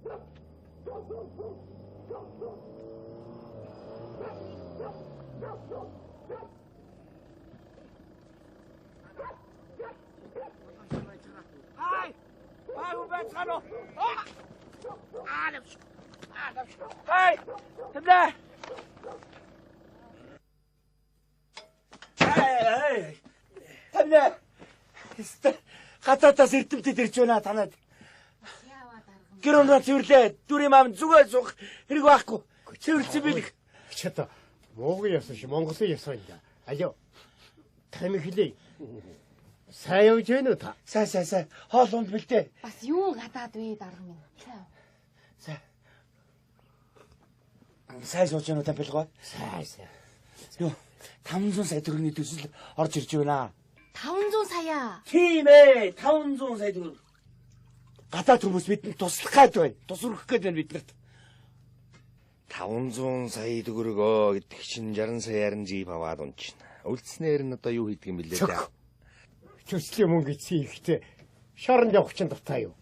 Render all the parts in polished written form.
Хай! Хай, байцгаана уу? Хай! Тэмлээ. Хай! Тэмлээ. Гадаадаас эрдэмтэд ирж байна танад. Гэр орноо цэвэрлээ. Дүрийн маам зүгээ суух хэрэг байхгүй. Цэвэрлсэн бэлэг. Чата муугийн ясан шиг Монголын ясан юм да. Алё. Тамхилээ. Сайн явж байна уу та? Сайн сайн сайн. Хоол унд бэлдээ. Бас юу гадаад вэ дарга минь? Сайн. Сайн. Сайн сууж байна уу Тампилгой? Сайн сайн. Юу 500 сая төгрөгийн төсөл орж ирж байна. 500 сая. Тийм ээ, 500 сая төгрөг. Гадаад хүмүүс бидэнд туслах гээд байна. Тус өргөх гээд байна биднэрт. 500 сая төгрөгөө гэдэг чинь 60 саяар нь жип аваад унчна. Үлдснээр нь одоо юу хийдэг юм бэлээ дээ. Төслийн мөнгө эцсийн ихтэй шоронд явах чинь дутаа юу?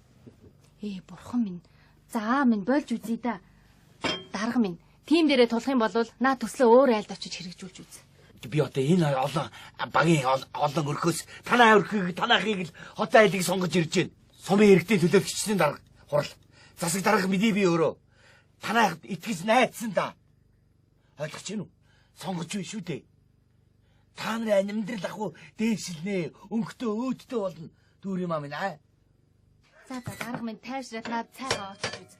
Бурхан минь. За минь болж үзье да. Дарга минь, тийм дээрээ тулах юм бол наа төслөө өөр айлд очиж хэрэгжүүлж үз. Би одоо энэ олон багийн олон өрхөөс танай өрхийг танахыг л хотын айлыг сонгож ирж байна. Сумын иргэдийн төлөөлөгчдийн дарга хурал. Засаг дарга миний би өөрөө. Танайхад итгэж найдсан да. Ойлгож байна уу? Сонгож бий шүү дээ. Та нарын амьдрал ах уу дээшилнэ. Өнгөтэй өөдтэй болно. Дүүр юм аа минь аа. За за дарга минь тайвшраад наад цайгаа очиж үз.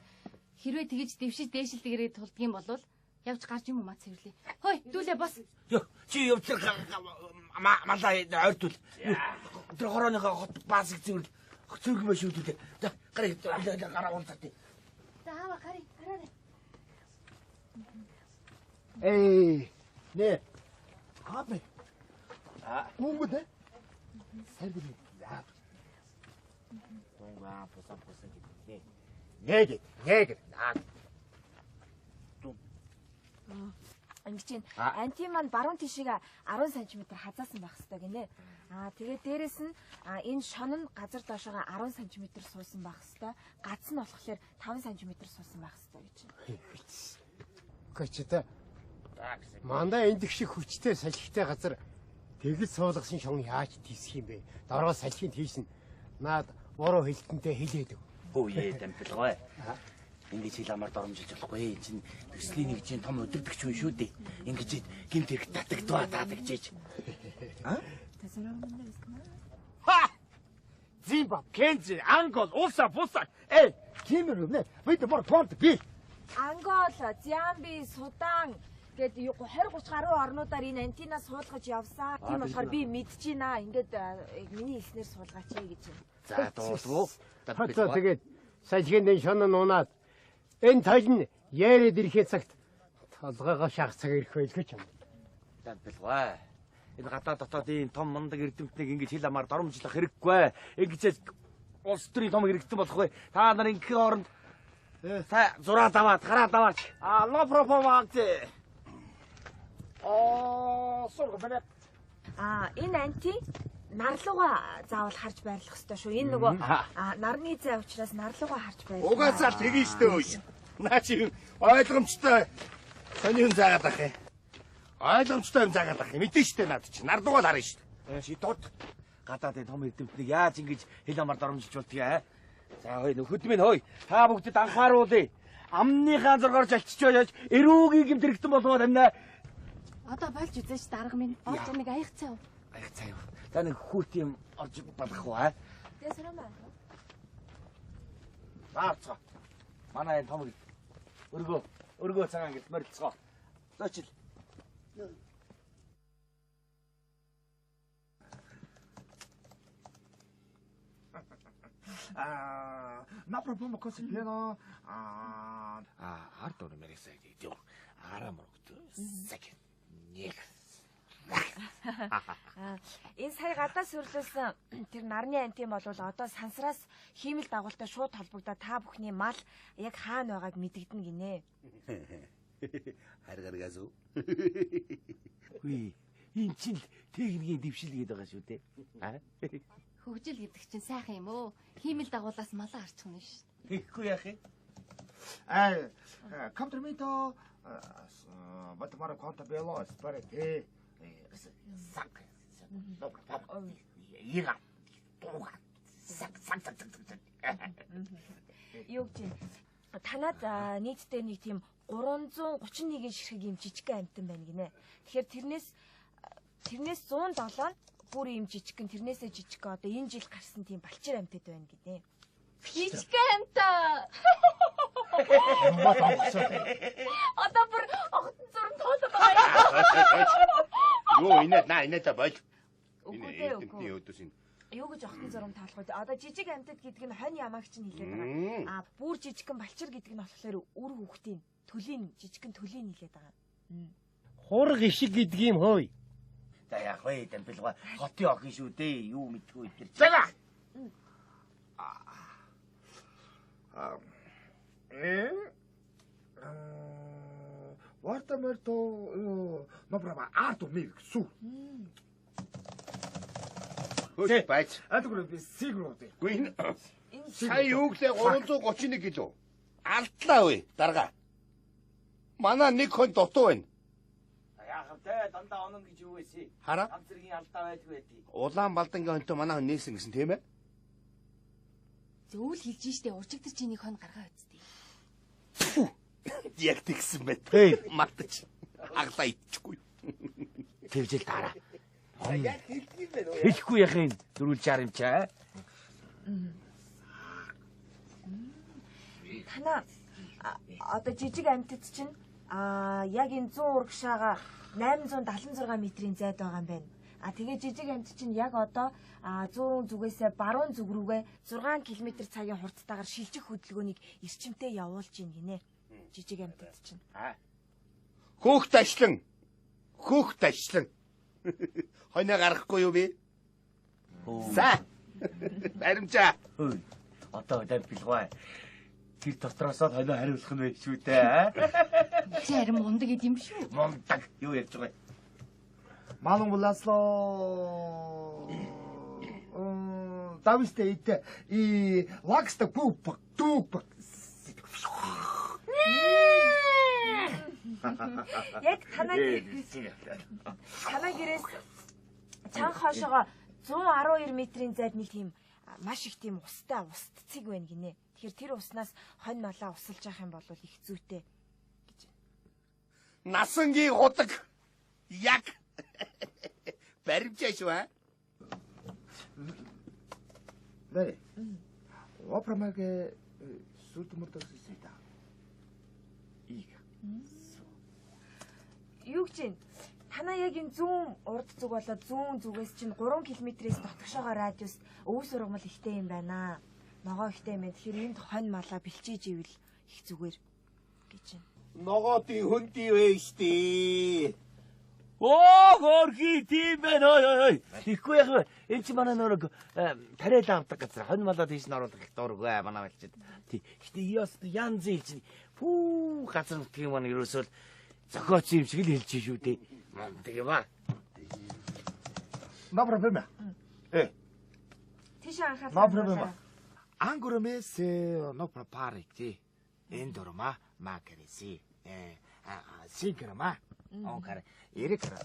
Хэрвээ тэгж дэвшиж дээшилдэгээрээ тулдгийн бол явж гарч юм уу ма цэвэрлээ. Хой дүүлээ бос. Йоо чи явж малаа ойртуул. Тэр хорооныхоо хот баасыг цэвэрлээ. Цэвэрхэн байх шүү дээ. За гарыг гараа уулзаа. За аава гарыг гараарай. Эй нэ. Хапэ. Мөнгө дээ. Сайн бий. Гонга поса поса гэдэг. Нэгэ нэгэ. Ингэж чинь анти маань баруун тишийг 10 см хазаасан байх хэрэгтэй гинэ. Аа тэгээд дээрэс нь энэ шон нь газар доошоо 10 см суусан байх хэрэгтэй. Гац нь болохоор 5 см суусан байх хэрэгтэй гэж. Гэвч манай эндх шиг хүчтэй салхитай газар тэгж суулгасан шон яаж тийсэх юм бэ? Дороо салхин тийсэн. Наад буруу хэлтэнтэй хэлээд өг. Хөөе Тампилгой. Ингэж хил амар доромжилж болохгүй. Энэ чинь төслийн нэг чинь том удирдагч хүн шүү дээ. Ингэж гэмт хэрэг татагдваа таадагчээж. А? Ха! Зимбаб, Кензи, Ангол, Уса, Буса. Эй, тиймэр юм нэ. Бид бор тонт би. Ангол, Замби, Судан гээд 20 30 гаруй орнуудаар энэ антина суулгаж явсан. Тийм болохоор би мэдчихэв. Ингээд миний хэлснээр суулгаач гэж. За дуусвуу. Одоо тэгээд салхинд шон нь унаад энэ тал нь яриад ирэхээ цагт толгойгоо шахах цаг ирэх байлгүй ч юм. Тампилгой. Энэ гадаад дотоодын том мундаг эрдэмтнийг ингэж хил амаар доромжлох хэрэггүй. Ингэж улс төрийн том хэрэгтэн болох вэ? Та нар ингэхийн оронд та зураад аваад гараад аваач. А лопропомаг. Оо, сург бэнэ. А энэ анти нарлууга заавал харж байрлах ёстой шүү. Энэ нөгөө нарны зай учраас нарлууга харж байрлах. Угаасаа л тэгэн штэ өөш. Наа чи ойлгомжтой сони юм заагаад ах юм. Ойлгомжтой юм заагаад ах юм. Мэдэн штэ наад чи. Нарлууга л харна штэ. Чи дууд гадаадын том эрдэмтнийг яаж ингэж хил амар доромжилж болдгийг аа? За хой нөхөд минь хой. Та бүгдэд анхааруулъя. Амныхаа зургаар жалчиж байж эрүүгийн гэмт хэрэгтэн болов амнаа. Одоо болж үзээч дарга минь. Орж нэг аяг цай. Аяг цай. За нэг хүүт юм орж балах уу аа? Тэгээ сарам аа. Заарцгаа. Манай энэ том өргөө өргөө цагаан гэрт морилцгоо. Зочил. А, на пропомо косипено а ард өрмөрөөсэй гэдэг. Араа мөрөгт. Секэн. Нэг. Энэ сая гадаа сүрлүүлсэн тэр нарны антим бол одоо сансраас хиймэл дагуултай шууд холбогдоод та бүхний мал яг хаана байгааг мэдэгдэнэ гинэ. Харгаргаас үү? Үгүй, энэ чинь техникийн дэвшил гэдэг байгаа шүү дээ. Хөгжил гэдэг чинь сайхан юм өө. Хиймэл дагуулаас малаа арчих нь ш. Тэгэхгүй яах юм? Компримито Батмара конта бело спарете. Сак. Ига. Туга. Сак сак сак сак. Юу гэж танад нийтдээ нэг тийм 331 ширхэг юм жижигхэн амьтан байна гинэ. Тэгэхээр тэрнээс 107 нь бүр юм жижигхэн, тэрнээсээ жижигхэн одоо энэ жил гарсан тийм балчир амьтад байна гинэ. Жижигхэн амьтан. Одоо бүр огтон зурм тоолоод байгаа юм. Юу инээ наа инээ та боль. Энэ эрдэмтний өдөөс энэ юу гэж огтон зурм таалах вэ? Одоо жижиг амьтад гэдэг нь хонь ямаагч нь хэлээд байгаа. А бүр жижигхэн балчир гэдэг нь болохоор үр хүүхдийн төлийн жижигхэн төлийн хэлээд байгаа. Хураг ишиг гэдэг юм хөөе. За яах вэ? Дампилгаа хотын охин шүү дээ. Юу мэдгүй тэр. За. Вартамерто нобрама арту миг су. Хөөе байц. Альгүр би сигруу дээ. Үгүй энэ сая юу гэлээ 331 гэлөө. Алдлаа үе дарга. Манай нэг хон дутуу байна. Яах вэ? Дандаа онно гэж юу вэ? Хараа. Ганц зэргийн алдаа байдгүй байти. Улаан балдангийн хонтой манай хон нээсэн гэсэн тийм ээ? Зөвл хэлж штэ уржигдэр чи нэг хон гаргаа үсттэй. Яг тэгсэн байт. Мартаж аглаа идчихгүй. Тэвжэл дараа. Яг хэлдэг юм байна уу? Хэлэхгүй яах юм? 460 юм чаа. Танаа одоо жижиг амьтад чинь яг энэ 100 урагшаага 876 метрийн зайд байгаа юм байна. А тэгээ жижиг амьтад чинь яг одоо 100 зүгээсээ баруун зүг рүүгээ 6 км цагийн хурдтайгаар шилжих хөдөлгөөнийг эрчимтэй явуулж гин гинэ. Жижиг амьтад чинь. Хөөхт ашлан. Хөөхт ашлан. Хойноо гаргахгүй юу би? За. Баримжаа. Хөөе. Одоо дампилгаа. Тэр дотроосоо хойноо хариулах нь байх шүү дээ. Чи харин мундаг гэд юм шүү. Мундаг. Юу ярьж байгаа юм? Малун буласлоо. Давистэй ит и лакста куп туп. Яг танаа гэрээс чанга хойшоогоо 112 метрийн зайд нэг тийм маш их тийм устай уст цэг байна гинэ. Тэгэхээр тэр уснаас хонь малаа усалж явах юм бол их зүйтэй гэж. Насангийн худаг яг баримжаа шүү аа. Бэрэ. Опрамагэ сүрдмөрдөг сүйтэ. Ийг. Юу гэж юм? Танаа яг энэ зүүн урд зүг болоод зүүн зүгээс чинь 3 км-ээс дотгошоогоо радиус өвс ургамал ихтэй юм байна. Ногоо ихтэй юм байна. Тэгэхээр энд хонь малаа бэлчээж ивэл их зүгээр гэж байна. Ногоодын хөндөй вэ штэ. Оо хөрхи тийм байна. Ой ой ой. Тэгэхгүй яг вэ? Энэ чи манай нөрөг тариал авдаг газар хонь малаа тийш нь оруулах их дургүй манай малчид. Тий. Гэтэ ёс янз хэлж пүү газар нутгийн маань ерөөсөө зохиоц юм шиг л хэлж шүү дээ. Мундаг юм аа. No problema. Тийш анхаарлаа. No problema. Ангурмэс no preparity. Эндорма макареси. Синкерма. Онкар эрекра.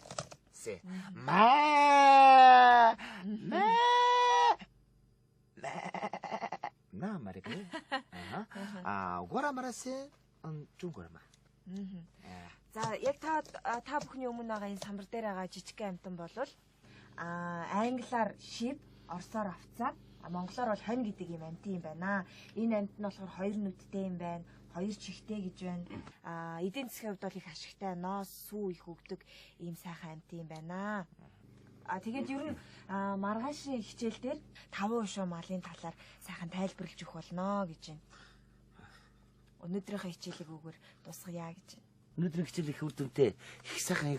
Се. Ма. Ма. На марке. Аа. А горамарасе чүнгорма. За яг та бүхний өмнө байгаа энэ самбар дээр байгаа жижигхэн амьтан болвол англиар шив, орсоор авцаа, монголоор бол хонь гэдэг юм амьтан юм байна. Энэ амьт нь болохоор хоёр нүдтэй юм байна, хоёр чихтэй гэж байна. Эдийн засгийн хувьд бол их ашигтай, ноос, сүү их өгдөг ийм сайхан амьтан юм байна. Тэгээд ер нь маргаашийн хичээл дээр 5 уушуу малын талаар сайхан тайлбарлаж өгөх болно гэж байна. Өнөөдрийнхөө хичээлийг өгөр дуусгая гэж байна. Өнөөдрийн хичээл их үр дүнтэй. Их сайхан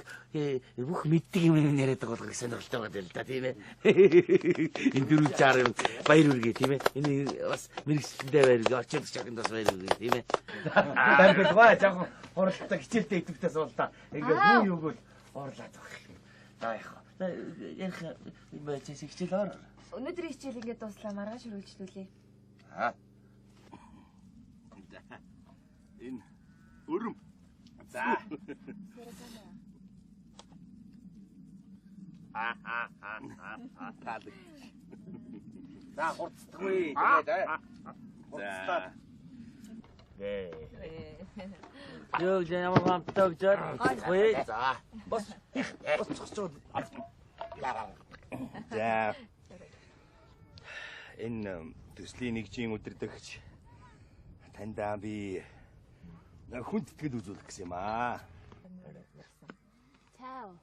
бүх мэддэг юм яриад байгаа болох сонирхолтой байгаа л да тийм ээ. Энэ 460 юм баяр үргээ тийм ээ. Энэ бас мэрэгчлэндээ баяр үргээ, очиод чагнд бас баяр үргээ тийм ээ. Дампилгаа жоохон хуралтай хичээлдээ идэвхтэй суулдаа. Ингээд юу юуг л уурлаад байх юм. За яах вэ? Ярих юм байж хичээл ор. Өнөөдрийн хичээл ингээд дууслаа, маргааш үргэлжлүүлье. Аа. Энэ өрөм. За. Таалагдчих. За хурцдаггүй тэгээд хурцлаа. Юу гэж ямар хамттай гэж хурцдаггүй. За. Бас бас цогцоо. За. Энэ төслийн нэгжийн удирдагч таньдаа би хүндэтгэл үзүүлэх гэсэн юм аа. Цаав.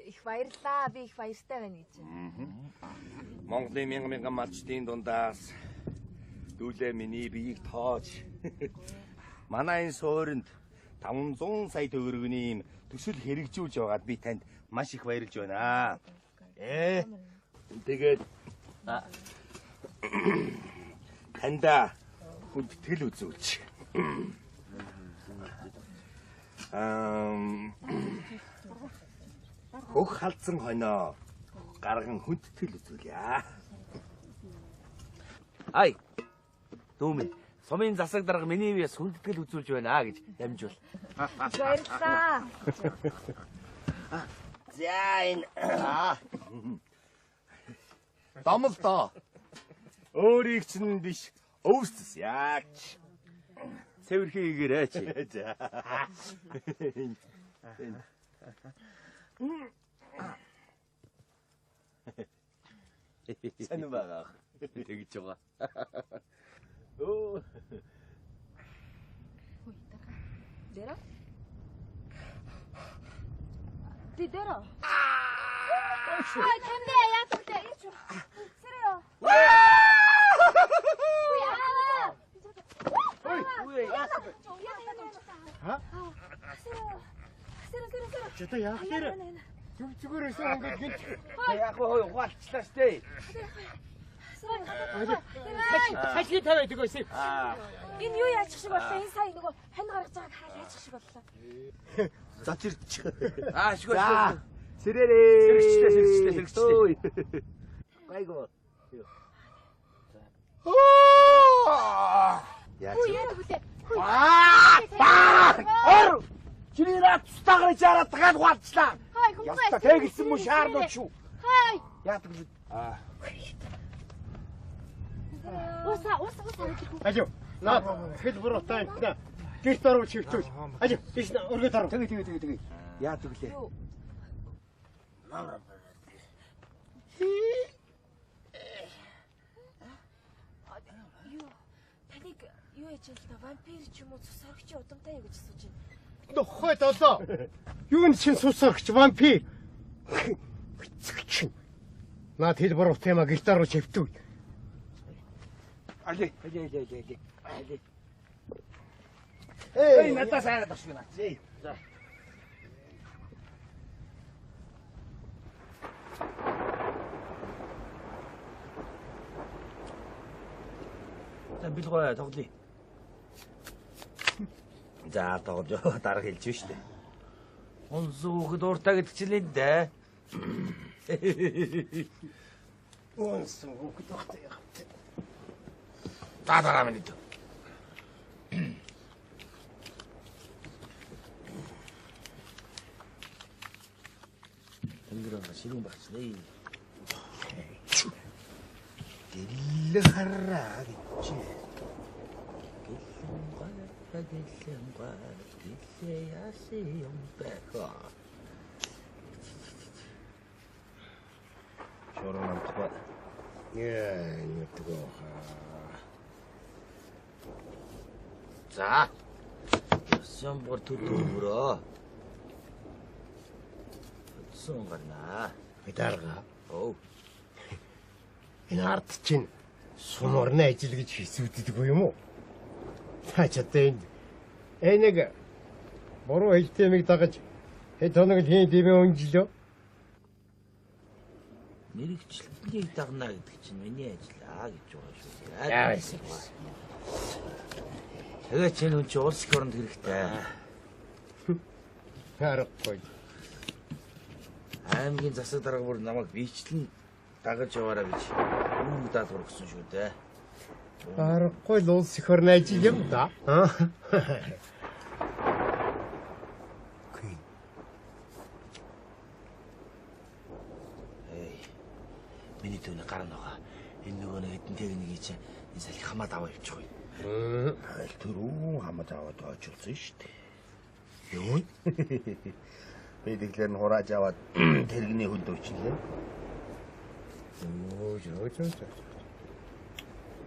Их баярлаа. Би их баяртай байна гэж. Монголын мянган мянган малчдын дундаас дүүлээ миний биеийг тоож манай энэ суурьнд 500 сая төгрөгийн төсөл хэрэгжүүлж байгаад би танд маш их баярлж байна. Тэгээд таньда хүндэтгэл үзүүлж. Хөх халдсан хоноо гарган хүндэтгэл үзүүлье. Ай. Дүүмэн. Сумын засаг дарга миний биес хүндэтгэл үзүүлж байна гэж дамжуул. Баярлалаа. За энэ домолдоо. Өөрийг чинь биш өвсдөс яач. Цэвэрхэн хийгээрэй чи. За. Сонир байгаа. Тэгж байгаа. Өө. Хүй дарга. Дэрэ? Би дэрэ. Ай тэмдэ яа тэмдэ. Сэрэ. Хүй аа. Үгүй яасан бэ? Ха? Сэрэ. Сэрэ сэрэ сэрэ. Чата яах тэр? Зүг зүгээр өсөө ингээд гинт. Яг хөө ухаалчлаа штэ. Салхи тавиад өгөөсэй. Энэ юу яачих шиг боллоо? Энэ сая нөгөө хань гаргаж байгааг хараад яачих шиг боллоо. Зочирч. Аа шигөө. За. Сэрээрээ. Сэрэгчлээ сэрэгчлээ сэрэгчлээ. Гайгүй. Яа. Хүй яа тэмдэ. Хүй. Аа! Ор! Чиний наад тустаагаар чараад дагаад ухаалчлаа. Хай хүмүүс. Яста тэгэлсэн мөн шаарнууд шүү. Хай. Яадаг вэ? Аа. Уусаа уусаа уусаа. Ажив. Наад хэл буруутай юм. Гэрт оров чивтүүл. Ажив. Тийш өргөд оров. Тэгээ тэгээ тэгээ тэгээ. Яадаг лээ? Юу? Таныг юу яж л та вампир ч юм уу цус сорогчийн удамтай юу гэж асууж байна. Нохой долоо. Юу н чин цус сорогч вампир. Хэцэгч. Наад хэл буруутай юм а гэрт оров чивтүүл. Али али али али али. Али. Эй, надаас айгаад авчих наа. Зээ. За. За бэлгой тоглоё. За тоглож дарга хэлж штэ. Онсон хүүхэд ууртай гэдэг чинь л дээ. Онсон хүүхэд багтай яах вэ? За дараа минь. Тэнгэр ширүүн багчлаа. Гэл хараа гэж. Гэлэн гай, гэлээ яасан юм бэ? Шорон амтгүй. Яа, нүдгөө. За. Ясан бор төлөвөрөө. Сон гарнаа. Дарга. Оо. Энэ ард чинь сум орны ажил гэж хэсүүддэг юм уу? Та ч одоо энд нэг буруу хэлтэй юмыг дагаж хэд хоног л хийн дэмээ өнжлөө. Мэрэгчлэлийг дагна гэдэг чинь миний ажил аа гэж байгаа шүү дээ. Яа байсан. Тэгээ чинь хүн чинь улс их оронд хэрэгтэй. Харахгүй. Аймгийн засаг дарга бүр намайг биечлэн дагаж яваараа гэж үүг даалгавар өгсөн шүү дээ. Аргагүй л улс их орны ажил юм да. Эй. Миний түүний гар ногоо. Энэ нөгөө нэг хэдэн техникийг чинь энэ салхи хамаад аваа явчих уу. Аль түрүүн хамаад аваад очилсан шүү дээ. Юу? Би тэгэхээр нь хурааж аваад тэрэгний хөлд өчлөө. Өө жоо жоо.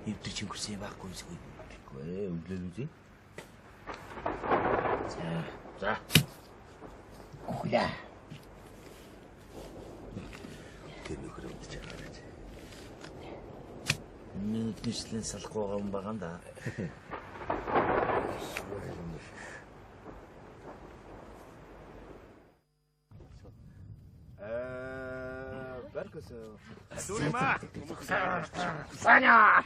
Эвдэр чингэрсэн юм байхгүй юм шиг. Тэгэхгүй ээ, өглөө үзье. За. За. Үхлээ. Тэр нөхөр өмдөж байгаа. Миний нүслэн салахгүй байгаа юм байгаа юм да. Саня.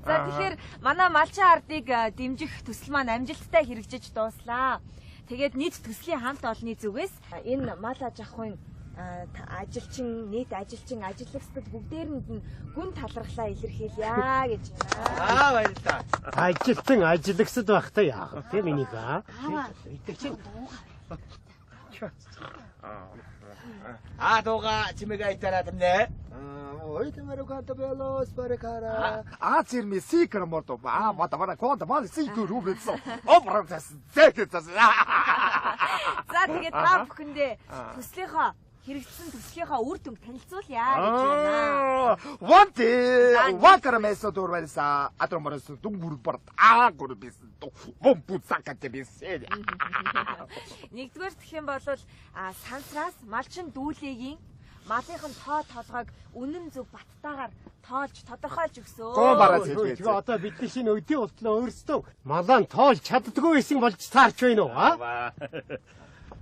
За тэгэхээр манай малчин ардыг дэмжих төсөл маань амжилттай хэрэгжиж дууслаа. Тэгээд нийт төслийн хамт олонны зүгээс энэ мал аж ахуйн ажилчин, нийт ажилчин, ажиллагчдад бүгдээрэнд нь гүн талархлаа илэрхийлье гэж байна. Аа баярлалаа. Ажилтан ажиллагсад байхдаа яах вэ те миний га? Идэг чинь. Аа дууга чимээг айтараа тэмнэ. Ой тэмэрэ канта белос баракара. А цэрми сикэр мото. А мата бара конта мал сикэр рубецо. Обрантас зэкэцас. За тэгээд та бүхэндээ төслийнхоо хэрэгжсэн төслийнхоо үр дүнг танилцуулъя гэж байна. Ванте вакарамесо дурвалса атроморос дүнгүр барт аа гүрбис бомпуцакате бисэ. Нэгдүгээр гэх юм бол сансраас малчин дүүлэгийн малынхан тоо толгойг үнэн зөв баттаагаар тоолж тодорхойлж өгсөө. Тэгээ одоо бидний шинэ өдийн ултлаа өөрсдөө малаа тоолж чаддгүй байсан болж таарч байна уу? Аа?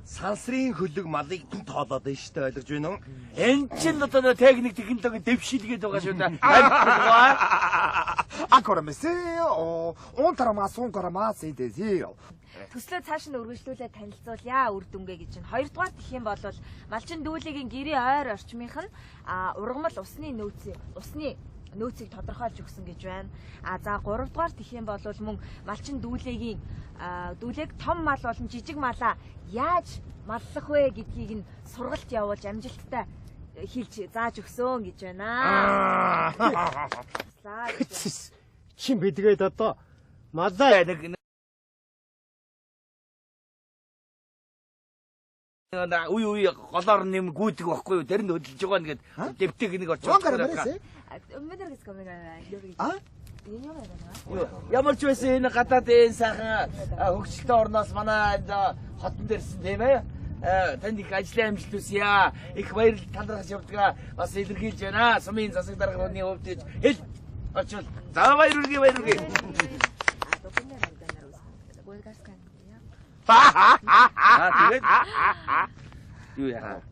Сансрын хөлөг малыг тоолоод байна шүү дээ, ойлгож байна уу? Эн чинь одоо техник технологи дэвшилгээд байгаа шүү дээ. Акорамесе онтарама сункарама сэдэзио. Төслөө цааш нь өргөжлүүлээд танилцуулъя үр дүнгээ гэж байна. Хоёрдугаар гэх юм бол малчин дүүлэгийн гэрээ ойр орчмынх нь ургамал усны нөөцийг тодорхойлж өгсөн гэж байна. А за гуравдугаар гэх юм бол мөн малчин дүүлэгийн дүүлэг том мал болон жижиг малаа яаж маллах вэ гэдгийг нь сургалт явуулж амжилттай хэлж зааж өгсөн гэж байна. Чин бидгээд одоо малаа нэг үе үе голоор нэм гүйдэг байхгүй юу? Тэр нь хөдөлж байгаа нэгэд дэвтэйг нэг очиж. Ямар ч байсан энэ гадаад энэ сайхан хөгжилтэй орноос манай энэ хотон дэрсэн тийм ээ. Танд их ажлын амжилт хүсье. Их баярлал талархаж явдгаа бас илэрхийлж байна. Сумын засаг дарганы хувьд гэж хэл очвол. За баяр хүргэе, баяр хүргэе. Аа тэгээд юу яа.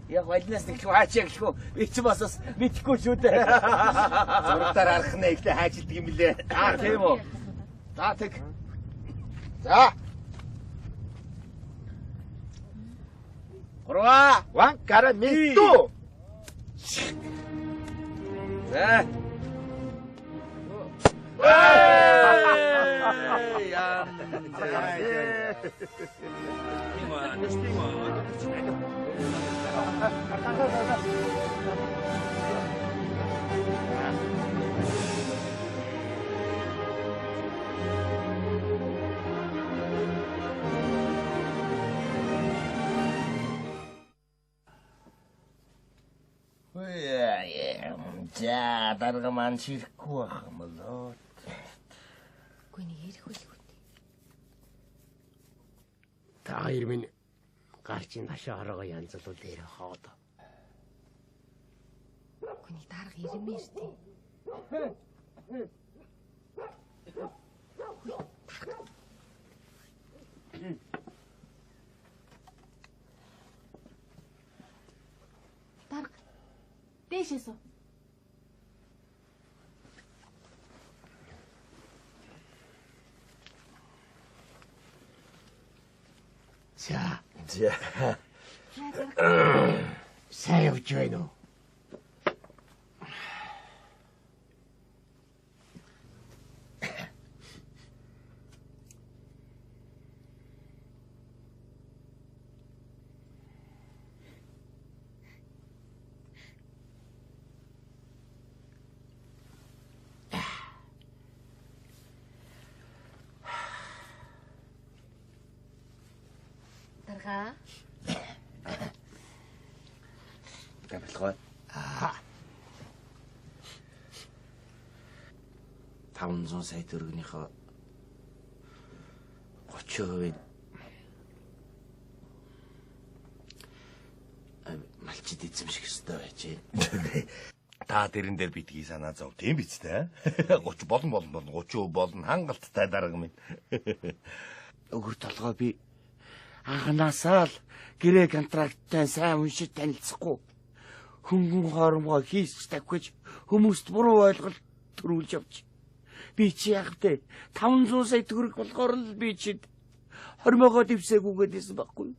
Яг валнаас нэг хаачаа гэлхүү. Би ч бас мэдэхгүй шүү дээ. Зургатаар харах нэ ихтэй хаачилдаг юм билээ. Аа тийм үү. За тэг. За. Гурваа. Ван кара миту. За. Яа. За дарга маань ширэхгүй байх юм болоо. Үгүй нэг ярих байлгүй. Та хоёр минь гарч ин хашаа ороогоо янзлуул ярих хоод. Үгүй нэг дарга ирмээр тий. Дарга. Дээшээ суу. За. За. Сайн явж байна уу? Даргаа. Тавилгаа. 500 сая төгрөгнийхөө 30% малчид эзэмших ёстой байжээ. Та тэрэн дээр битгий санаа зов. Тийм биз дээ. 30 болон болон 30% болно хангалттай дарга минь. Өгөр толгой би анхнаасаа л гэрээ контракттай сайн уншиж танилцахгүй хөнгөн хоромгоо хийсч тавьж хүмүүст буруу ойлголт төрүүлж явж. Би чи яах вэ? 500 сая төгрөг болохоор л би чид хормоогоо дэвсээгүйгээд байсан байхгүй юу?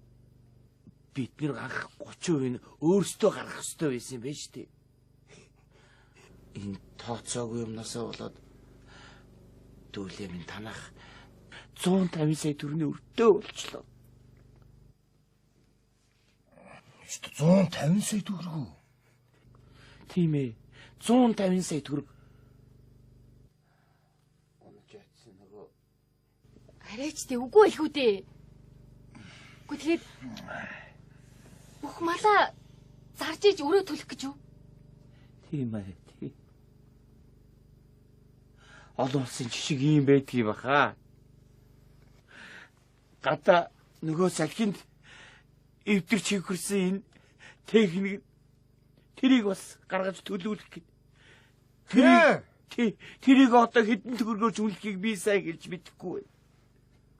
Бид нэр анх 30% нь өөрсдөө гаргах ёстой байсан юм байна шүү дээ. Энэ тооцоогүй юмнасаа болоод дүүлээ минь танах 150 сая төгрөний өртөө болчлоо. 150 сая төгрөг үү? Тийм ээ. 150 сая төгрөг. Унаж очсон нөгөө Арайч дээ үгүй их үү дээ. Үгүй тэгээд бүх малаа зарж иж өрөө төлөх гэж юу? Тийм ээ. Тийм. Олон улсын жишг ийм байдгийг баха. Гадаа нөгөө салхинд эвдэрч хөхөрсөн энэ техник тэрийг бас гаргаж төлөвлөх гээд. Тэрийг одоо хэдэн төгрөгөөр чүнлэхийг би сайн хэлж мэдэхгүй байна.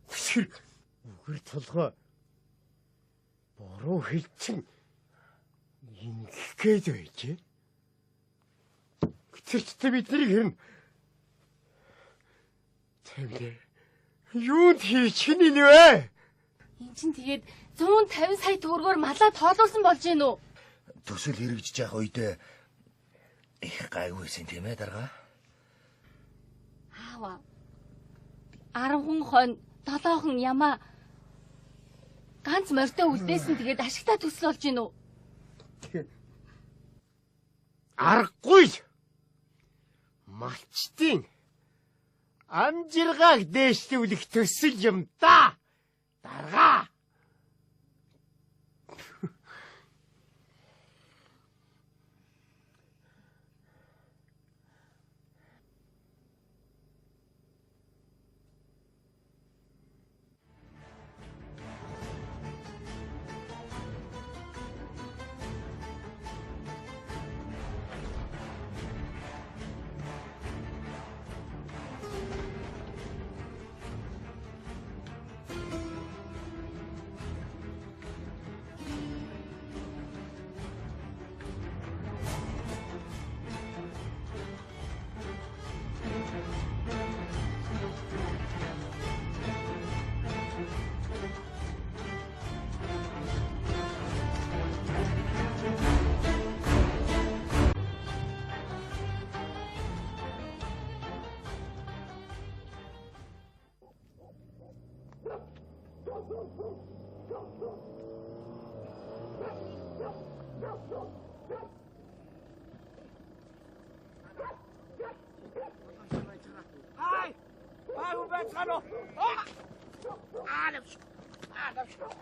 Үсгэр үгэр толгой буруу хэлчин ингэх гээд байжээ. Тэр ч бидний хэрнэ. Тэмдэ. Юунд хийчих нь вэ? Эн чин тэгээд 150 сая төгрөгөөр малаа тоолуулсан болж гин үү? Төсөл хэрэгжиж явах үедээ их гайгүй байсан тийм ээ дарга. Аава. 10 хүн хонь, 7хон ямаа ганц морьтой үлдээсэн тэгээд ашигтай төсөл болж гин үү? Аргагүй. Малчдын амжиргааг дээшлүүлэх төсөл юм да. Дарга.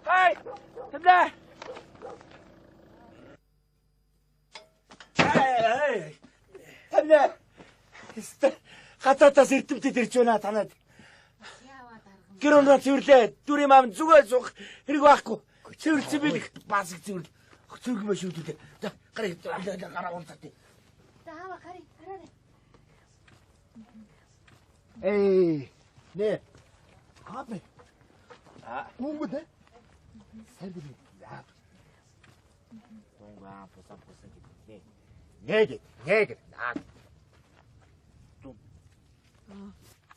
Хай! Тэмдэ! Хай! Тэмдэ! Хатаатаас эрдэмтэд ирж байна танад. Гэр өнөө цэвэрлээ. Дүрийн маам зүгээ суух хэрэг байхгүй. Цэвэрлсэн би бас их цэвэрлээ. Цэвэрхэн ба шүүдүүлээ. За гараа гараа уулзаа. За аава гарыг гараарай. Эй, нэ. Аав. Гүнгүү дээ. Сайн би. Гүнгүү пусан пусан гэдэг. Нэгэ, нэгэ. Аа.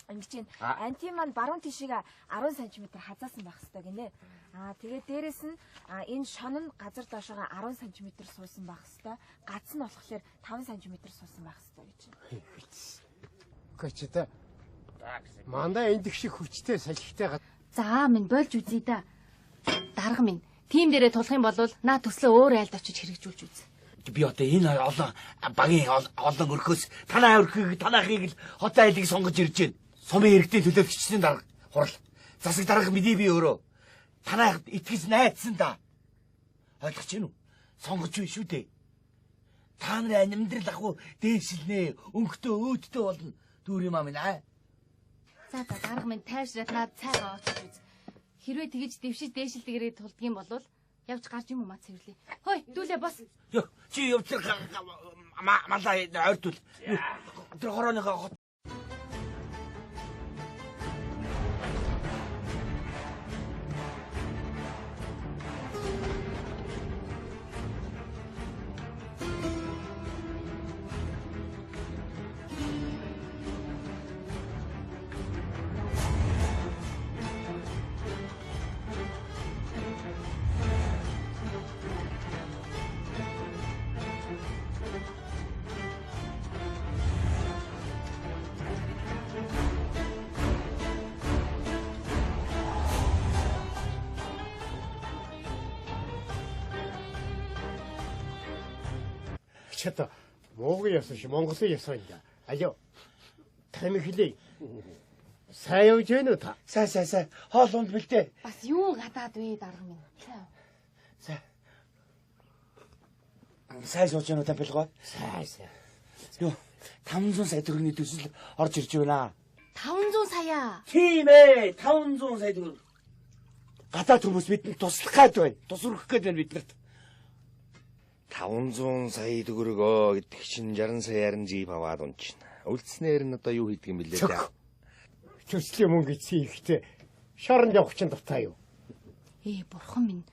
Ингэж чинь анти маань баруун тишийг 10 см хазаасан байх хэрэгтэй гинэ. Аа тэгээд дээрэс нь энэ шон нь газар доошоо 10 см суусан байх хэрэгтэй. Гац нь болохоор 5 см суусан байх хэрэгтэй гэж. Үгүй ч та. Манай эндх шиг хүчтэй салхитай. За минь болж үзье да. Дарга минь тим дээрээ тулах юм бол наа төслөө өөр айлд очиж хэрэгжүүлж үз. Би одоо энэ олон багийн олон өрхөөс танаа өрхийг танаахыг л хотын айлыг сонгож ирж байна. Сумын иргэдийн төлөөлөгчдийн дарга хурал. Засаг дарга миний би өөрөө. Танайхад итгэж найдсан да. Ойлгож байна уу? Сонгож бий шүү дээ. Та нарын амьдрал ах уу дээшилнэ. Өнгөтэй өөдтэй болно. Дүүрийн маа минь аа. За за дарга минь тайвшраад над цайгаа очиж үз. Хэрвээ тэгэж дэвшиж дээшилдэгээрээ тулдгийн болвол явж гарч юм уу маа цэвэрлээ. Хой дүүлээ бос. Йоо чи явж малаа ойртуул. Тэр хорооныхоо Чата Монгол ёсон шиг Монголын ёсон юм. Алё. Тамхилээ. Сайн явж байна уу та? Сайн сайн сайн. Хоол унд бэлдээ. Бас юу гадаад вэ дарга минь? Сайн. Сайн. Сайн сууж байна уу Тампилгой? Сайн сайн. Юу 500 сая төгрөгийн төсөл орж ирж байна. 500 сая. Тийм ээ 500 сая төгрөг. Гадаад хүмүүс бидэнд туслах гээд байна. Тус өргөх гээд байна биднэрт. 500 сая төгрөгөө гэдэг чинь 60 саяар нь жип аваад унчна. Үлдснээр нь одоо юу хийдэг юм бэлээ дээ. Төслийн мөнгө эцсийн ихтэй шоронд явах чинь дутаа юу? Ээ бурхан минь.